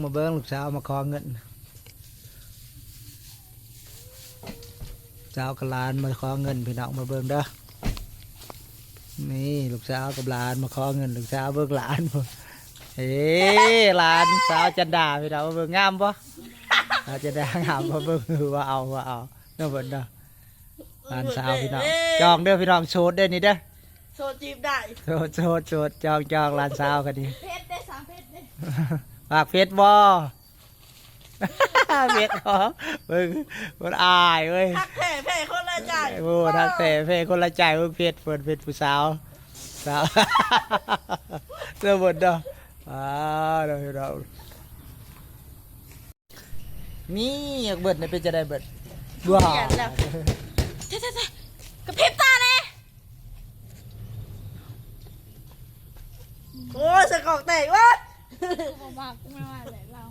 ມາເບິ່ງລູກສາວມາຂໍເງິນ ສາວກັບຫຼານມາຂໍເງິນ ພີ່ນ້ອງມາເບິ່ງເດີ. ນີ້ລູກສາວກັບຫຼານມາຂໍເງິນ ລູກສາວເບິ່ງຫຼານ ເອີ ຫຼານສາວຈັນດາ ພີ່ນ້ອງມາເບິ່ງງາມບໍ່? ສາວຈັນດາງາມບໍ່? ເບິ່ງວ່າເອົາ ວ່າເອົາເນາະ ເບິ່ງເນາະ ຫຼານສາວ ພີ່ນ້ອງ ຈອງເດີ ພີ່ນ້ອງ ໂສດເດີນີ້ເດີ ໂສດຈີບໄດ້ ໂສດ ໂສດ ໂສດ ຈອງ ຈອງ ຫຼານສາວກັນນີ້ ເພັດເດ້ ສາມເພັດເດ້ ປາກເຜັດບໍ່? ເຜັດບໍ່? ເບິ່ງ ມັນອາຍເວີຍ ຮັກແທ້ແພ້ຄົນລະໃຈ ໂອ້ ຮັກແທ້ແພ້ຄົນລະໃຈ ເບິ່ງເຜັດ ເພິ່ນເຜັດຜູ້ສາວ ສາວ ເລີເບິດເນາະ ອ່າ ເນາະ ພີ່ນ້ອງ. ນີ້ເບິດນີ້ເປັນຈັ່ງໃດເບິດ ວ້າ ແທ້ໆໆ ກະພິບຕາແດ່ ໂອ້ຍ ສະກອກແຕກເວີຍ ບໍ່ມັກ ແມ່ນວ່າແຫຼະ ລາວ